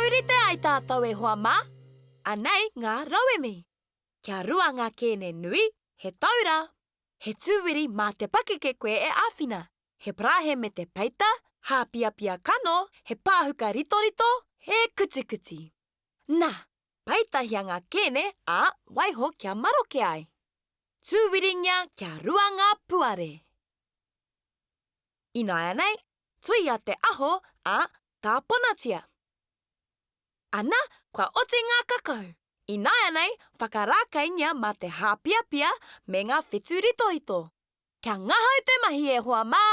taurite ai tātou e hoa mā, anei ngā rauemi. Kia rua ngā kēne nui, he taura, he tūwiri mā te pakeke koe e āwhina, he parāhe me te peita, hāpiapia kano, he pāhuka ritorito, he kutikuti. Nā, peitahia ngā kēne, ā, waiho kia maroke ai. Tūwiringia kia rua ngā puare. Ināianei, tuia te aho, ā, tāponatia. Ana, kua oti ngā kakau. Ināianei, whakarākeingia mā te hāpiapia me ngā whetu ritorito. Kia ngahau te mahi e hoa mā!